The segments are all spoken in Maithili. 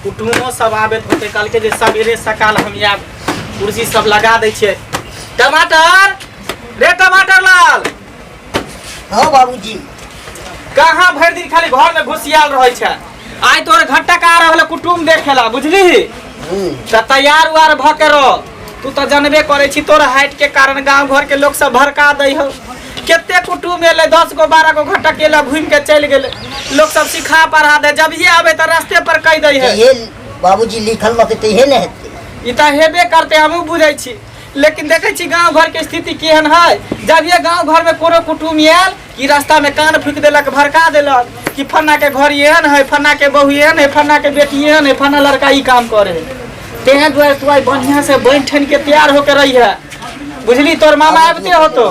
कुटुमो सब आबैत होतै। कहलकै जे सवेरे सकाल हम आयब। कुर्सी सब लगा दै छियै। टमाटर रे, टमाटर लाल। हाँ बाबूजी। कहाँ भरि दिन खाली घर में घुसियाल रहै छै? आइ तोहर घटक आ रहल कुटुम देखेला, बुझली? तऽ तैयार उआर भऽ के रह। तू तऽ जानबे करै छी, तोर हाइट के कारण गांव घर के लोग सब भड़का दै हो। कते कुटुम एलै, 10 गो 12 गो घटक एलै, घूमि के चलि गेलै। लोग सब सिखा पढ़ा दे, जब ये आबे तऽ रास्ते पर कहि दै है। ये बाबूजी लिखल रहतै तऽ इहे ने हेतै। ई तऽ हेबे करते, हमहूँ बुझै छी, लेकिन देखै छी गांव घर के स्थिति केहन है। जब ये गांव घर में कोनो कुटुम आयल कि रास्ता में कान फूकि देलक, भड़का देलक कि फन्ना के घर एहन है, फन्ना के बहू एहन है, फन्ना के बेटी एहन है, फन्ना लड़का ई काम करे है। तेहन दुआरे तू आइ बढ़िया से बनि ठन के तैयार होके रही है, बुझली? तोर मामा आबिते होतो।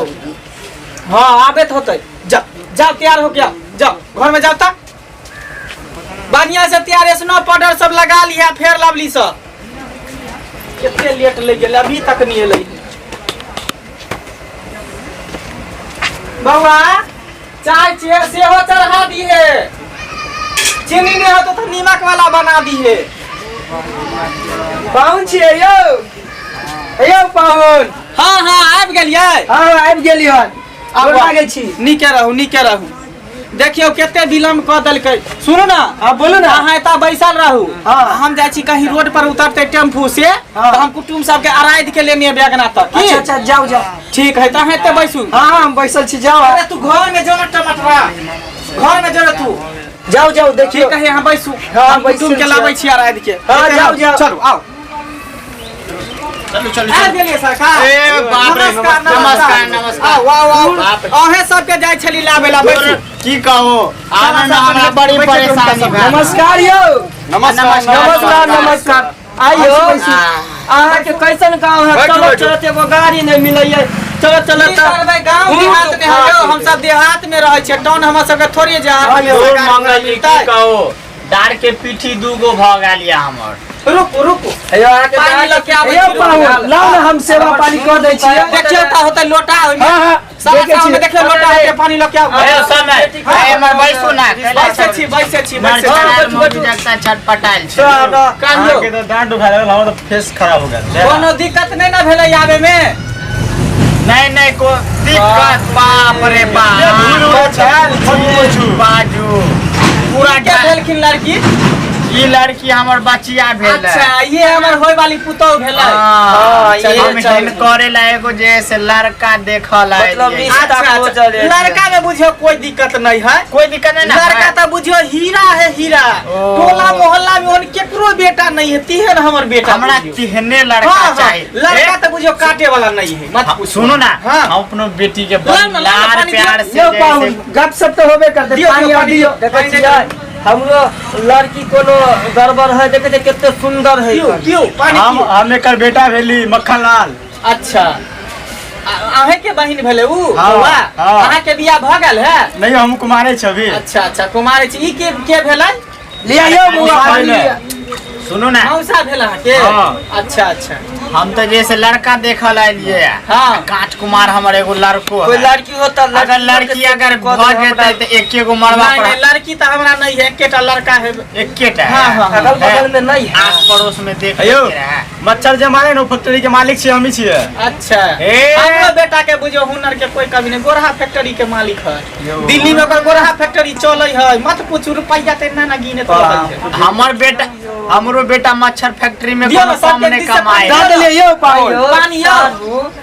हाँ, आबेत होते। जा जा, तैयार हो गया, जाओ, घर में जाओ। तक बढ़िया से तैयार, स्नो पाउडर सब लगा लिया, फेर लवली सब। कते लेट लग गेलै, अभी तक नहीं एलै। बौआ, चाय सेहो चढ़ा दिए। चीनी नहीं होतो तो नीमक वाला बना दिए। पाहुन छियै यौ, यौ पाहुन। हाँ हाँ, आबि गेलियै? हँ, आबि गेली हन। आब गोर लागै छी। नीके रहू, नीके रहू। देखियौ कते विलम्ब कऽ देलकै। सुनू ने। हँ, बोलू ने। अहाँ एतऽ बैसल रहू। हाँ। हम जाइ छी, कहीं रोड पर उतरते टेम्पू से हाँ। तऽ हम कुटुम सबके अराइद के लेने एबै अगना तक की? अच्छा अच्छा, जाउ जाउ। ठीक है, तऽ अहाँ एतऽ बैसू। हाँ हाँ, हम बैसल छी, जाउ। अरे, तू घर में जो ना, टमाटरा, घर में जो ना तू। जाउ जाउ, देखियौ। ठीक है, यहाँ बैसू। हाँ, हम कुटुम बैसल के लाबै छी अराइद के। हाँ, ठीक है, जाउ, जाउ। चलू, आओ। चलू चलू। आबि गेलियै सरकार? ए, बाप रे, नमस्कार। नमस्कार, नमस्कार। आओ आओ आओ। बाप रे। अहें सबके जाइ छली लाबै ला। बैसू। की कहू, आब ने हमरा बड़ी परेशानी भेल। नमस्कार यौ। नमस्कार। नमस्कार नमस्कार, आइयो। अहाँके कैसन गाँव है? बैठू, चलत बैठू। चलत एगो गाड़ी नहि मिलैया, चलत की चलत। करबै, गाँव देहात में है यौ, हम सब देहात में रहै छियै। टाउन हमर सबके थोड़े जा दूर मंगली, की कहू, डार के पीठी दूगो भऽ गेल यऽ हमर। रुकू रुकू। हेयौ अहाँके पानि लऽ के आबै हेयौ छी, रुकू। पाहुन, लाउ ने, हम सेवा पानी कऽ दै छियै। देखियौ तऽ होतै लोटा ओहिमे। हाँ हाँ, सारा देखै सामने छियै। देखियौ, लोटा होतै, पानि लऽ के आउ। ए समय ए हमर बैसू ना। बैसै छी, बैसै छी, बैसै छी। मौगी जगता छटपटायल छै। कहियौ। अहाँके तऽ डाँट दुखा लागल, हमर तऽ फेस खराब हो गेल। कोनो दिक्कत नहि ने भेलै आबे में? नहीं नहीं, को दिक्कत, बाप रे बाप, बाजू पूरा। के भेलखिन लड़की? ई लड़की हमर बचिया भेल। अच्छा, ये हमर होय वाली पुतोह भेलै। हाँ, चलिए, हम चलिए। हिन करे ला एगो जे से लड़का देखल मतलब आयल। रिश्ता अच्छा खोजल अच्छा, है। लड़का में बुझियो कोई दिक्कत नहीं है। कोई दिक्कत नहीं ना? लड़का है? तो बुझियो हीरा है, हीरा। ओ। टोला मोहल्ला में ओहन केकरो बेटा नहीं है तिहन हमर बेटा। हमरा बुझियो। तिहने लड़का हाँ, हाँ, चाहिए। लड़का तो बुझियो काटे वाला नहीं है, मत पूछो। सुनो ना। हाँ। हम अपनो बेटी के लाओ ना, लाओ ना, लाड़ पानी दियो। प्यार से यौ जैसे- पाहुन, गप सप तऽ होबे करतै। दियौ, पानी दियौ, आर पानी दियौ। दियौ। देखै पानी छियै, हमरो लड़की कोनो गड़बड़ है? देखै छियै कते सुंदर है। पिउ पिउ, पानी हम पिउ। हम एकर बेटा भेली, मक्खन लाल। अच्छा, अहें के बहिन भेलै उ? हाँ, बौआ? हाँ। अहाँ के बियाह भऽ गेल है? नहीं, हम कुमारे छी अभी। अच्छा अच्छा, कुमारे छी। ई के के भेलै? लिया यौ बौआ, पानी भेलै। लिया। सुनू ना। मौसा भेल अहाँ के? हाँ। अच्छा अच्छा। हम तो जैसे लड़का देखल आलिए। हाँ। काट कुमार हमर एगो लड़को कोई है। लड़की हो तऽ अगर लड़की अगर भऽ जेतै तऽ एके गो मरबा नहीं पर। नहीं, लड़की तो हमरा नहीं है, एकेटा लड़का है। एकेटा हाँ, है? हाँ, हाँ। अगल बगल में नहीं है? आस पड़ोस में देख अयौ। के रहे। मच्छर जे मारे ने, फैक्ट्री के मालिक छियै, हमही छियै। अच्छा। ए। हमरो बेटा के बुझो हुनर के कोई कमी नहीं, गोरहा फैक्ट्री के मालिक है। दिल्ली में ओकर गोरहा फैक्ट्री चलै है, मत पूछू, रुपैया ते इतना ना गिने तो रहै है। हमर बेटा, हमरो बेटा मच्छर फैक्ट्री में दियौ कोनो ना, सबके कम नहीं दिस से कमाए। दऽ देलियै यौ पाहुन। पानी यौ,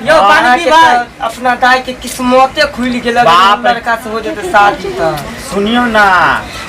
यौ पानी अहाँके पीबै। तऽ अपना दाय के किस्मते खुलि गेल अगर बाप रे। लड़का से हो जेतै शादी तऽ। सुनियो ना,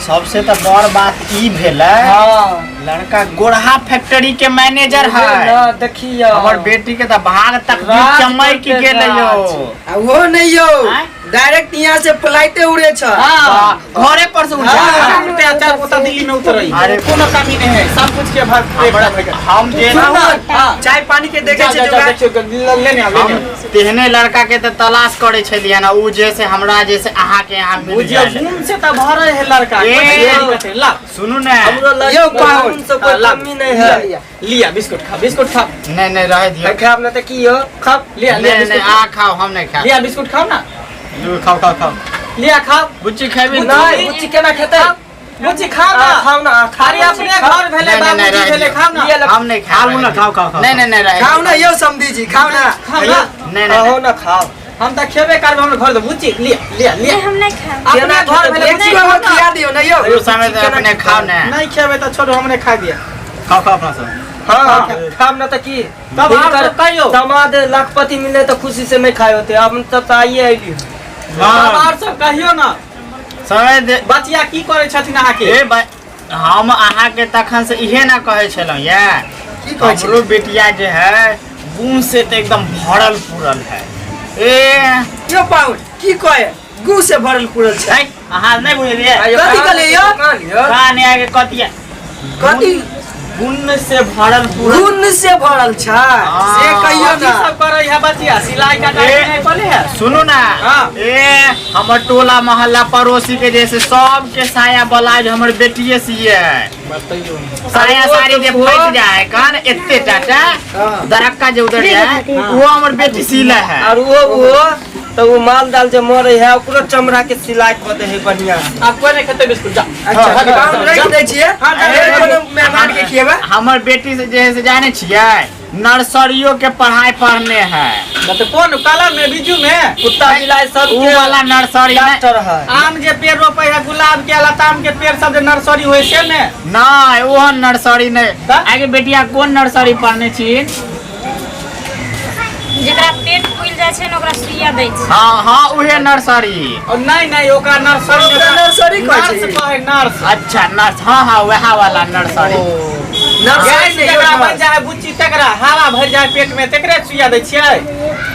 सबसे तऽ बड़ बात ई भेलै, हाँ। लड़का गोरहा फैक्ट्री के मैनेजर है। ना, देखियौ। हमर बेटी के तऽ भाग तक राज चमक करतै, गेलै यौ। राज। आ ओहो नहीं यौ, आँय? डायरेक्ट यहाँ से फ्लाइटे उड़े छ। हाँ। घरे पर से उठा। हाँ, उतरते हैं, चार पोता दिल्ली में उतरई। अरे। कोनो कमी नहीं है, सब कुछ के भरपूर एकदम है। हम जे हाँ। चाय पानी के देखे जा, छै जा, जा, जुगाड़। देखियौ, लेने आओ, हम लेने आओ। तेहने लड़का के तऽ तलाश करे छलियै ना, उ जैसे हमरा जैसे अहाँ के यहाँ मिल बुझियौ गेल। गुण से तऽ भरल है लड़का। ए। कोई दिक्कत है, ला। सुनू ने। हमरो लड़की यौ पाहुन। गुण से कोई हाँ, ला। कमी नहीं है। लिया बिस्कुट खा, बिस्कुट खा। नहीं नहीं, रहे दियो। नहीं खायब ना तऽ की यौ? खा लिया, लिया नहीं नहीं। बिस्कुट आ खा। खाओ, हम नहीं खाओ। लिया बिस्कुट खाओ ना। खाओ खाओ खाओ। लिया, खाओ। बुच्ची खेबी? नहीं, बुच्ची केना खेतै? बुच्ची, खाओ ना। आ, खाओ ना, आ, खाओ। अरे, अपने घर भेलै नहीं, नहीं, बाबूजी नहीं, भेलै खाउ ना। ये हम नहीं खाओ खाओ ना, खाओ, खाओ, खाओ। नहीं नहीं नहीं रहे खाओ ना यौ समधी जी, खाओ ना। खाउ ना। नहीं नहीं अहो ना खाओ। हम तऽ खेबे करबै हमर घर दे बुच्ची लिया लिया लिया। नहीं, हम नहीं खाएब। अपने केना घर खेतै? भेलै एक बुच्ची गो खाउ ना। खिया दियौ ना यौ। यो समय से अपने खाओ ना। नहीं खेबै तऽ छोड़ू हमने खा दिया। खाओ खाओ अपना सब। हाँ खाम ना तऽ की तब आर हिनकर सब कहियौ। दामाद लखपति मिले तऽ खुशी से नहीं खाए होते, हम तब तऽ आइए अयली। तब आर सब कहियौ ना। समय दे बचिया की करै छथिन अहाँके? ए भाई हम अहाँके तखन से इहे ना कहै छलहुँ या की कहै हमरो बेटिया जे है गुण से तऽ एकदम भरल पूरल है। ए यौ पाहुन की कहे गु से भरल पूरल छै। अहाँ नहीं बुझलियै? कथी कहलियै यौ? कान आके कथी है? कथी? गुण से भरल पूरल। गुण से भरल छै से कहियौ की ना। सब करै है बचिया? सिलाई कटाई ए, नहीं पले है? सुनू ना। हाँ। ए हमर टोला मोहल्ला पड़ोसी के जैसे सबके साया ब्लाउज हमर बेटिए सिए है। साया साड़ी जे फट जाए कान एते टाटा दरक्का जे उधर जाए वो हमर बेटी सिले है। और वो तो वो माल दाल जे मरे है ओकरो चमड़ा के सिलाई कऽ दे है बढ़िया। आब कोई नहीं खेतै बिस्कुट जा। अच्छा पाहुन रखि दै छियै। हाँ, जा, फेर जा, कोनो मेहमान के खिएबै। हमर बेटी से जे है से जाने छियै नर्सरियो के पढ़ाई पढ़ने है। तऽ कोन कलम में बीजू में? कुत्ता बिलाई सब उ के वाला नर्सरी में डॉक्टर है। आम जे पेड़ रोपे है गुलाब के लताम के पेड़ सब जे नर्सरी होय से में? नहीं वो नर्सरी नहीं। तऽ? आगे बेटिया कोन नर्सरी पढ़ने छी? जेकरा पेट फूलि जाइ छै ने ओकरा सुइया दै छै। हाँ हाँ उहे नर्सरी। और नहीं नहीं ओकरा नर्सरी ओकरा नर्सरी कहै छै। नर्स कहै नर्स। अच्छा नर्स हाँ हाँ वएह वाला नर्सरी। नर्सरी गैस नहीं यौ, जकरा बन नर्स। जाए बुच्ची तकरा हवा भरि जाए पेट में तकरे सुइया दै छियै।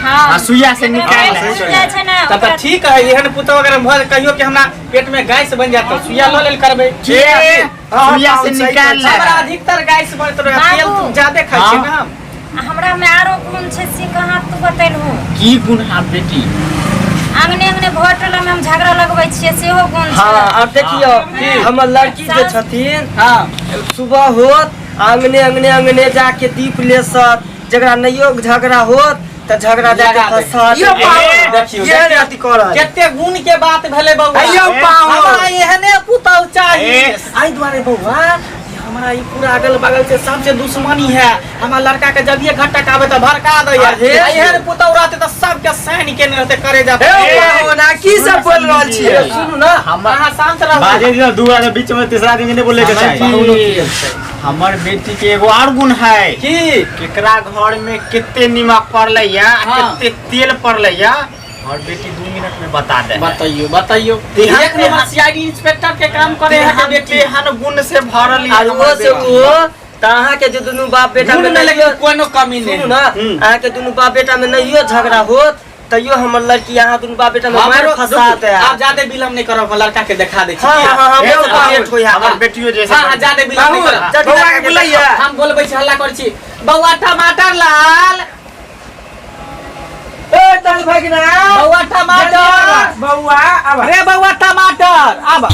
हाँ हाँ, सुइया से जेकरा निकालि पेट लै। फूलि जाइ छै ने तब तऽ ओकरा ठीक है एहन पुतोह अगर भऽ कहियो कि हमरा पेट में गैस बन जाए तऽ सुइया लऽ लेल करबै। ए, सुइया से निकालि लै। हमरा अधिकतर गैस बनैत रहै तेल बाबू। ज्यादे खाइ छियै ना हम। हमरा में आरो गुण छै से कहाँ तू बतेलहु? की गुण है बेटी? आंगने आंगने भर टोला में हम झगड़ा लगबै छियै सेहो गुण छै। हाँ और देखियौ हमर लड़की जे छथिन हाँ सुबह होत आंगने अंगने अंगने जाके दीप लेसत, जकरा नहियो झगड़ा होत तऽ झगड़ा जाके लगा दे। फंसत। यौ पाहुन देखियौ, ये देखियौ। अथी करत। कते गुण के बात भेलै बौआ। यौ पाहुन हमरा एहने पुतहु चाही। ए। एहि दुआरे बौआ हमरा ई पूरा अगल बगल से सबसे दुश्मनी है। हमरा लड़का के जब ये घटक आवे तऽ भड़का दैया। अरे। एहन पुतहु रहते तऽ सबके सैन केने रहते करे जाते। हे पाहुन अहाँ की सब बोल रहल छियै? सुनू ना अहाँ शांत रहू। बाजे दियौ दू आदमी बीच में तीसरा आदमी नहीं बोले के चाही। हमर बेटी के एगो और गुण है। की? केकरा घर में कितने नमक पड़लै या हाँ। कितने तेल पड़लै या और बेटी 2 मिनट में बता दे। बताइयो बताइयो। एक नंबर सीआईडी इंस्पेक्टर के काम करे है के बेटी। तेहन गुण से भरल और वो से वो तऽ अहाँके जे दुनू बाप बेटा गुण में में लेकिन नहियो कोनो कमी नहीं। सुनू ना अहाँके दुनू बाप बेटा में नहियो झगड़ा होत तैयो हमर लड़की अहाँ दुनू बाप बेटा में मारि हमरो फंसा दे। आप ज्यादा विलम्ब नहीं करब लड़का के देखा दै छी। हाँ हाँ हाँ ए, लेट होय हमर बेटियो जैसे हाँ हाँ ज्यादा विलम्ब नहीं करब। बौआ के बुलैया। हम बोलबै छी हल्ला करै छी बौआ टमाटर लाल ए तनी भगिना बौआ टमाटर बौआ आब। अरे बौआ टमाटर आब।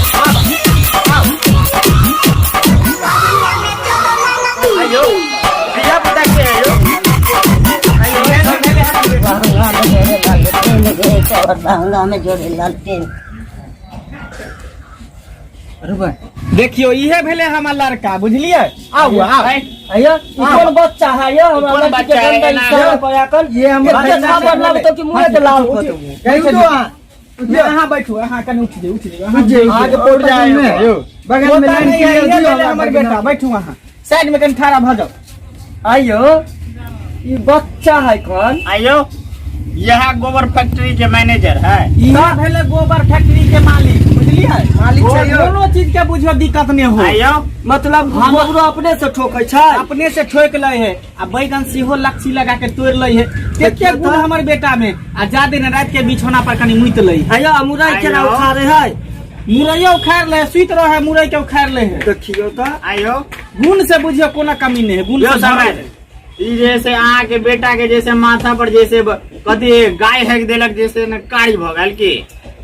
आयो बिया पुता के आयो। बाहुना में जोड़े लाल पेन। देखियो इहे भेलै हमर लड़का बुझलियै। आउ आउ आइयो ई कोन बच्चा है यो? हमरा कोन लड़की के बच्चा है? गंदा एना इशारा पर आकल ये हमर एते थापर लागतो कि मुँहे के लाल कऽ देबो। अहाँ बैठू अहाँ कनि उठि जाउ उठि जाउ आगे पड़ जाए यौ। बगल में लाइन क्लियर दियौ हमर बेटा बैठू अहाँ साइड में कनि ठाढ़ा भऽ जाउ। आइयो ई बच्चा है कोन? आयो यह गोबर फैक्ट्री के मैनेजर है। इहे भेलै गोबर फैक्ट्री के मालिक बुझलियै। मालिक छै यौ। कोनो चीज के बुझियौ दिक्कत नहि हो। आयो मतलब गोबरो अपने से ठोकै छै? अपने से ठोक लै है आ बैगन सेहो लक्षी लगा के तोड़ लै है। कते गुण हमर बेटा में। आ जादे ने रात के बिछौना पर कनि मुइत लै है। आइयो मुरई केना आइयो। उखाड़े है? मुरैयो उखाड़ लै है सुति रहे है मुरई के उखाड़ लै है। देखियौ तऽ आयो गुण से बुझियौ कोनो कमी नहि है गुण यो से समय भरल है। ई जैसे अहाँ के बेटा के जैसे माथा पर जैसे कथी गाय हेक देलक जैसे ने कारी भऽ गेल की?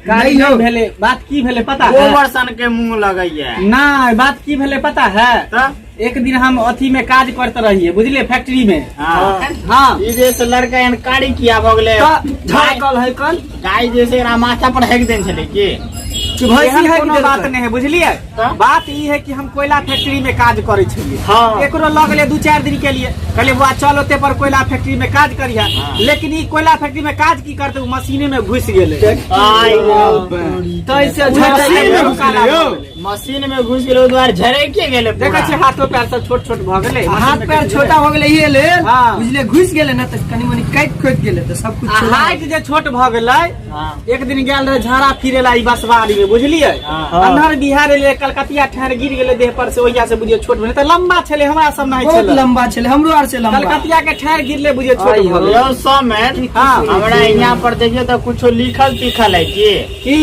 कारी नहि भेलै। बात की भेलै पता है? गोबर सन के मुंह लगैया। नहीं बात की भेलै पता है? तऽ एक दिन हम अथी में काज करते रहिए बुझलिए फैक्ट्री में। हाँ। हाँ ई जैसे लड़का एहन कारी किया भऽ गेलै? तऽ झाकल है कन? गाय जैसे एकरा माथा पर हेक देने छलै की? कि भैंसी एहन है कोनो बात नहीं है, बुझलिए? बात ई है कि हम कोयला फैक्ट्री में काज करे छलिए। हाँ। एकरो लग गेलै 2-4 दिन के लिए, कहलिए बुआ चल ओते पर कोयला फैक्ट्री में काज करिहा। लेकिन ई कोयला फैक्ट्री में काज की करते, उ मशीने में घुस गेलै। तैसे मशीन में घुस गेलै यौ। मशीन में घुस गेलै, ओहि दुआरे झरैके गेलै पूरा। देखै छियै हाथो पैर सब छोट छोट भऽ गेलै। हाथ पैर छोटा हो गेलै ये लेल। हाँ। बुझलिए, घुस गेलै ना तऽ कनि मनि काटि खोटि गेलै तऽ सब कुछ आ हाइट जे छोट भऽ गेलै। एक दिन गेल रहे झाड़ा फिरे ला ई बसवारी में, बुझलिए? अन्हर बिहार एलै, कलकतिया ठहर गिर गेलै देह पर से, ओहिया से बुझियो छोट भेलै। तऽ लंबा छलै, हमरा सब नहि बहुत छलै। लंबा छलै, हमरो आर से लंबा। कलकतिया के ठहर गिरले, बुझियो छोट भऽ गेलै। यौ समेत, हाँ। हमरा यहाँ पर देखियौ तऽ कुछो लिखल तिखल है की? की?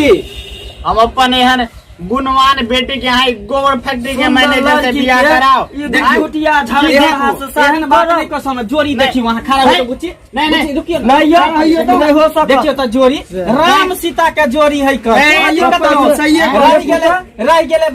हम अपन एहन गुणवान बेटी के यहाँ गोबर फैक्ट्री के मैनेजर से बियाह कराओ। देखियो देखो, एहन बात नहीं कसम, जोड़ी देखी वहाँ खड़ा हो के बुच्ची। नहीं, नहीं। बुच्ची, रुकियो। नहीं यौ, नहीं यौ, नहीं हो सकत। देखियो तऽ जोड़ी राम सीता के जोड़ी है कह। आइयो तऽ सहिए रहि गेलै, रहि गेलै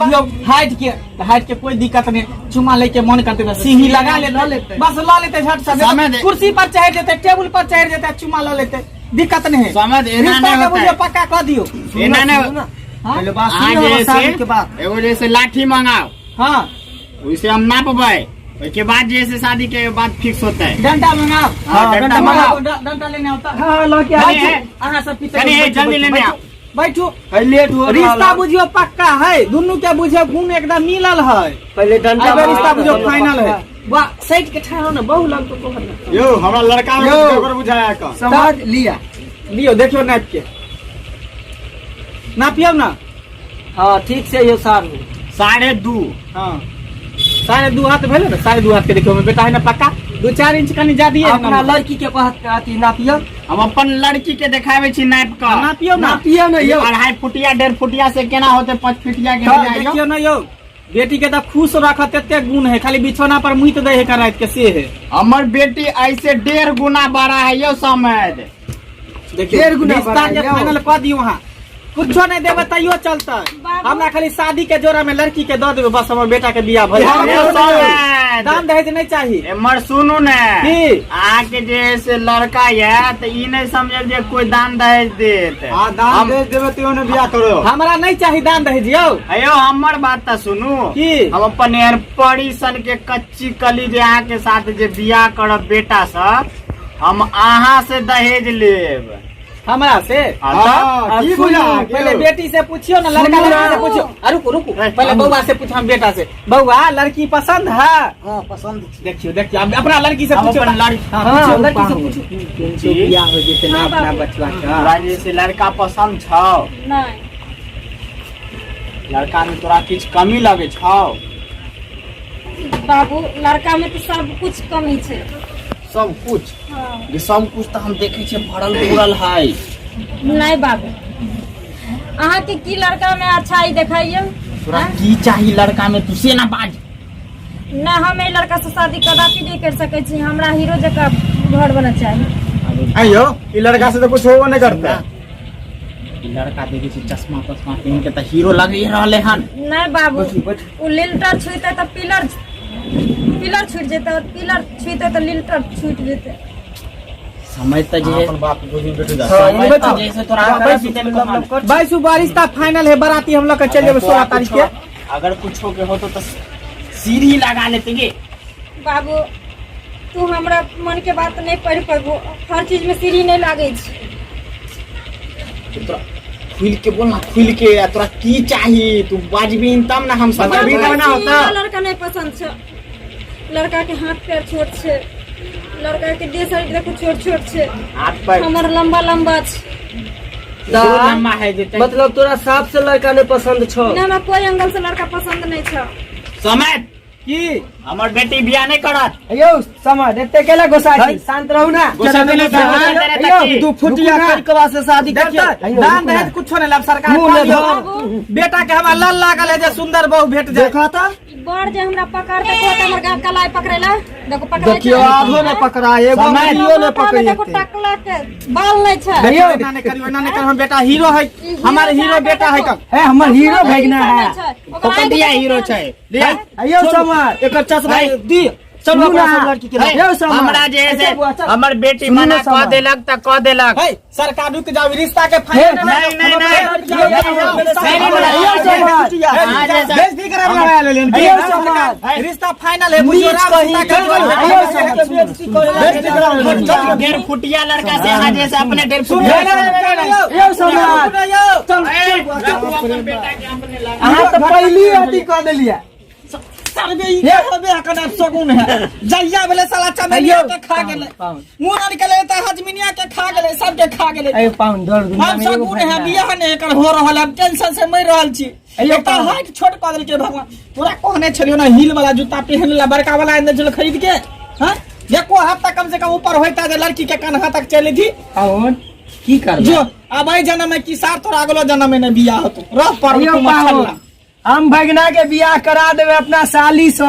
हाइट के, तऽ हाइट के कोई दिक्कत नहीं। चुमा लेके मन करते तऽ सीढ़ी लगा लेते, बस लऽ लेते झट से। समय दे। कुर्सी पर चढ़ जेते, टेबुल पर चढ़ जेते, चुमा लऽ लेते, दिक्कत नहीं है। समझ एना रिश्ता नहीं के होता बुझियो है। पक्का कऽ दियौ। एना नहीं। पहिले बात अहाँ सुनियौ जे हमर शादी से के बात। एगो जैसे लाठी मंगाओ, हाँ। उसे हम नापबै, ओहिके बाद जे से शादी के बाद फिक्स होता है। डंडा मंगाओ। हाँ, डंडा मंगाओ। डंडा लेने आता। हाँ, लऽ के कनी आइ। है, अहाँ सब पीछे कनी है, बैठू, जल्दी बैठू, लेने आओ। बैठू। लेट हो रिश्ता बुझियो पक्का है, दुनू के बुझियो गुण एकदम मिलल है। पहिले डंडा एहि बेर रिश्ता मंगाओ। बुझियो फाइनल है। वाह, सैट के ठहरो ने, बहु लग तो तोहर ने। यौ हमरा लड़का में यौ। कुछ गड़बड़ बुझाया का। समझ लिया। लियो, देखियो नाप के, नापियो ना। हाँ ठीक से यौ सारू। 2.5। हाँ, 2.5 हाथ भेलै ने, 2.5 हाथ के देखियो बेटा है ना पक्का, 2-4 इंच कनि ज्यादा है। अपना लड़की के कहत अथी नापियो। हम अपन लड़की के देखाबै छी नापि कऽ। नापियो ना। नापियौ ने यौ। 2.5 फुटिया 1.5 फुटिया से केना होते 5 फुटिया के तऽ हो जाइयो। देखियो ना यौ, बेटी के तऽ खुश रखत एते गुण है, खाली बिछौना पर मुइत दै है राति के से है। हमर बेटी ऐसे 1.5 गुना बड़ा है यौ समझ। देखियो 1.5 गुना रिश्ता बड़ा के यौ। फाइनल कऽ दियौ, अहाँ कुछो नहीं देबै तैयो चलतै। बाबू। हमरा खाली शादी के जोड़ा में लड़की के दऽ देबै, बस हमर बेटा के बियाह भऽ यौ जायत। समझ। दान दहेज नहीं चाही। एमहर सुनू ने, की? अहाँके जे से लड़का ये तऽ ई नहीं समझल जे कोई दान दहेज देत। हाँ, दान दहेज देबै तैयो ने बियाह करो। हमरा नहीं चाही दान दहेज यौ। अयो हमर बात तऽ सुनू। की? हम अपन एहन परी सन के कच्ची कली जे अहाँके साथ जे बियाह करब बेटा से, हम अहाँ से दहेज लेब। हमरा से? हाँ, तऽ? हाँ, की सुनू, बुझा अहाँके? पहले बेटी से पूछियो ना, लड़का लड़की से पूछियो। अरे रुकू रुकू, पहले बउआ से पूछो, हम बेटा से। बउआ लड़की पसंद है? हाँ पसंद छी। देखियो देखियो, अब अपना लड़की से हम पूछियो। अपन लड़की- हाँ, हाँ, पूछियो, लड़की से पूछियो। जी। बियाह हो जेतै ना हाँ, अपना बाबू। बचवा के। तोरा जे से लड़का पसंद छौ? नहीं। लड़का में तोरा किछु कमी लगे छौ? बाबू लड़का में तो सब कुछ कमी छै। सब कुछ? हाँ। जे सब कुछ तऽ हम देखै छियै भरल पूरल है। नहीं बाबू, अहाँ के की लड़का में अच्छाई देखाइयो? तोरा की चाही लड़का में, तू से ना बाज। ना, हम एहि लड़का से शादी कदापि नहीं कर सकै छी। हमरा हीरो जकाँ घर बना चाही। आइयो ई लड़का से तो कुछ होबो नहीं करता। ई लड़का देखै छी चश्मा तश्मा पहिन के तऽ हीरो लग रहले हन। नहीं बाबू, उ लिल्टर छुइते तऽ पिलर पिलर छूट जेतै, और पिलर छुइते तऽ लिल्टर छूट जेतै। समय तऽ जे अपन बाप गोदी में बैठू जा। समय तऽ जे से तोरा करा देलको हन। बाईस रिश्ता फाइनल है, बराती हम लोग के चल जेबै 16 तारीख के। अगर कुछो के होतो तऽ सीढ़ी लगा लेते गे। बाबू तू हमरा मन के बात नहीं पढ़ पेबो, हर चीज में सीढ़ी नहीं लागै छै। तोरा खुल के बोल ना, खुल के, आ तोरा की चाही तू बाजबी तब ना हम समझबी तब ना होता। लड़का नहीं पसंद छै, लड़का के हाथ पैर छोट छै, लड़का के देह शरीर देखो छोट छोट छै, हाथ पैर हमर लंबा लंबा छै। लंबा है जे मतलब तोरा साफ से लड़का नहीं पसंद छौ? ना, हमरा कोई एंगल से लड़का पसंद नहीं छै। समय की हमर बेटी बियाह नहीं करत। यौ समझ एते केला गोसा छी, शांत रहू ना। गोसा देने यौ, 2 फुटिया करिकवा से शादी देखियो, करतै। दान दहेज कुछो नहीं लब सरकार मुँह कह दियौ। बाबू। बेटा के हमरा लल लागल है जे सुंदर बहू भेट जाए। देखा तऽ ई बड़ जे हमरा पकड़ते कहत हमर गाल कलाई पकड़ेला, देखो पकड़े देखियो आधो ने पकड़ा, एगो अंगुलियो ने माथा में देखो पकड़े। टकला के बाल नहीं छै। देखियो एना नहीं करियो, एना नहीं करियो, हम बेटा हीरो है, हमारे हीरो बेटा है कब है हमर हीरो भेगना है। पकड़िया हीरो छै। अयो समर एकर चश्मा दी। चलू सुनू अपना ना। सब लड़की के लऽ। यौ समाज। हमरा जे है से हमर बेटी सुनू मना ना कह समाज। देलक त कह देलक है सरकार रुक जाओ रिश्ता के फाइनल नहीं नहीं नहीं बेइज्जती करे वाला लेलियन की यौ समाज। रिश्ता फाइनल है बुझियो नीच राम कहीं सीता के चल, जोड़। बेइज्जती करा लेलियन चल डेढ़ फुटिया लड़का से आज जैसे अपने डेढ़ फुटिया यौ समाज। अहाँ तऽ पहली अथी कऽ देलियै सर्वे ई कहबे अखन आब शगुन है जहिया भेलै साला चमेलिया के खा गेलै मुड़न के त हजमिनिया के खा गेलै सबके खा गेलै अयो पाहुन दौड़ दुनिया हम में एगो शगुन है भगना। बियाह ने एकर हो रहल है टेंशन से मरि रहल छी अयो एकटा पाहुन। हाइट छोट कऽ देलकै भगवान तोरा कहने छलियौ ना हील वाला जूता पहिन ला बड़का वाला आनि छल खरीद के हां एको हफ्ता कम से कम ऊपर होइता जे लड़की के कन्हा तक चलि थी पाहुन की करबै जो अब एहि जन्म में की सार तोरा अगलो जन्म में नहीं बियाह होतो रह पर अयो तू पाहुन मच्छर हम भगना के बियाह करा देबै अपना साली सँ।